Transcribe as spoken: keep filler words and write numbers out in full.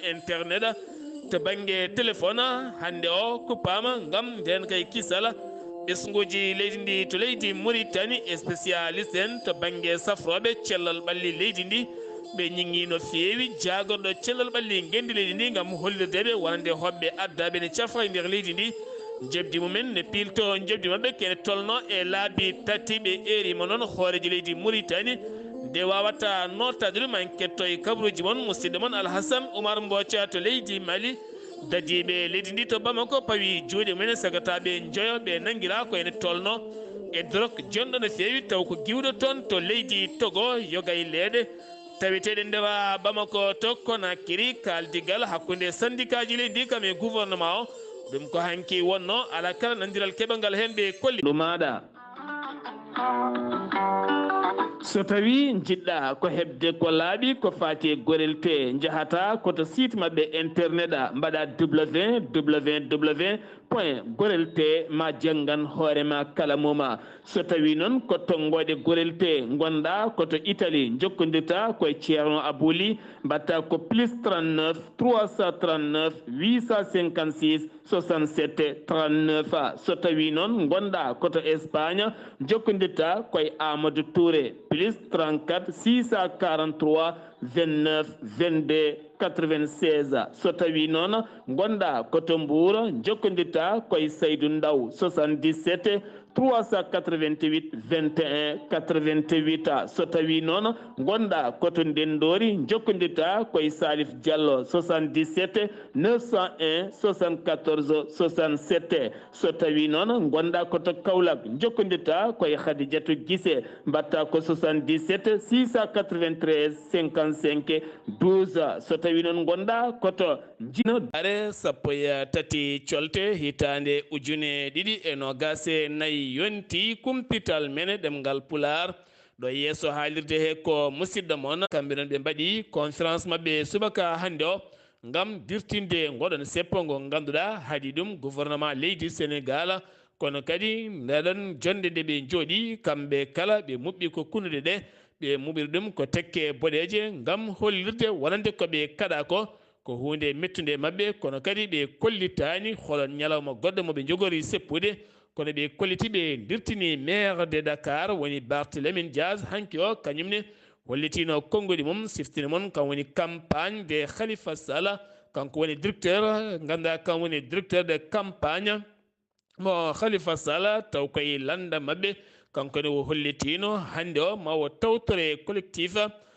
internet, to bannge téléphone, hannde o kuppaama ngam ndeen kay kisal. Ɓesnguuji leydi ndi to leydi Mauritanie, spécialiste en to bannge safrooɓe cellal ɓalli leydi ndi, ɓe ñiŋŋi no feewi jaagorɗo cellal ɓalli ngenndi leydi ndi ngam hollirde ɓe wonande hoɓɓe addaaɓe ne cafa e nder leydi ndi. Njoɓdi mumen ne piilto njoɓdi maɓɓe kene tolno e laabi tati. Ɓe eerima noon hooreejo leydi Mauritanie nde wawata notaade ɗum. En ketto e kabaruuji mon, musidɗo mon Alhassane Oumar Mbothia to leydi Mali. Dadiiɓe leydi ndi to Bamako pawi juuɗe mumen e sagataɓe njoyo ɓe nanngira ko ene tolno e drok jonɗo no feewi taw ko giwɗo toon to leydi Togo, yoga e leeɗe taweteeɗe ndewa Bamako to Conakry. Kaaldigal hakkunde sandikaaji leydi ndi kam e gouvernement o, ɗum ko hanki wonno. Ala kala nandiral keɓangal heen ɓe kolli ɗumaɗa. So tawi njiɗɗa ko heɓde ko laaɓi ko faati e gorel te, njahata ko to site maɓɓe internet a, mbaɗa www point gorel te ma janngan hoore ma kala moma. So tawi noon ko to ngoɗe gorel te ngonɗa ko to Italie, jokkondirta koye Ceerno Abouli, mbatta ko plus trente-neuf trois cent trente-neuf huit cent cinquante-six soixante-sept trente-neuf. So tawi noon ngonɗa ko to Espagne, jokkondirta koye Amadou Touré, plus trente-quatre six cent quarante-trois vingt-neuf vingt-deux quatre-vingt-seize. So tawi noon ngonɗa ko to Mbour, jokkondirta koye Saydou Ndaw, soixante-dix-sept trois cent quatre-vingt-huit vingt et un quatre-vingt-huit. So tawi noon ngonɗa ko to Ndenndori, jokkondirta koye Salif Diallo, soixante-dix-sept neuf cent un soixante-quatorze soixante-sept. So tawi noon ngonɗa ko to Kaolack, jokkondirta koye Khadidiatou Guissé, mbatta ko soixante-dix-sept six cent quatre-vingt-treize cinquante-cinq douze. So tawi noon ngonɗa ko to Jino are sappo e tati colte hitaande ujune ɗiɗi e noogaas e nayi yonti kumpital men e ɗemngal Pulaar. Ɗo yeeso haalirde he ko musidɗo mon. Kamɓe noon ɓe mbaɗi conférence maɓɓe subaka hannde o ngam dirtinde ngoɗon seppo ngo ngannduɗaa haɗi ɗum gouvernement leydi Sénégal. Kono kadi ndeɗon jonnde nde ɓe njooɗi kamɓe kala ɓe muɓɓi ko kunuɗe ɗe, ɓe muɓiri ɗum ko tekke boɗeeje ngam hollirde wonande ko ɓe kaɗa ko. Ko huunde mettunde e maɓɓe, kono kadi ɓe kollitaani holon ñalawma goɗɗo mo ɓe njogori seppude, kono ɓe kolliti ɓe ndirtini maire de Dakar, woni Barthélémy Dias, hanki o, kañum ne hollitino konnguɗi mum, siftini mon, kam woni campagne de Khalifa Sall, kanko woni directeur, ngannduɗaa kam woni directeur de campagne mo Khalifa Sall, taw koye lannda maɓɓe, kanko ne o hollitino hannde o ma o tawtore collectif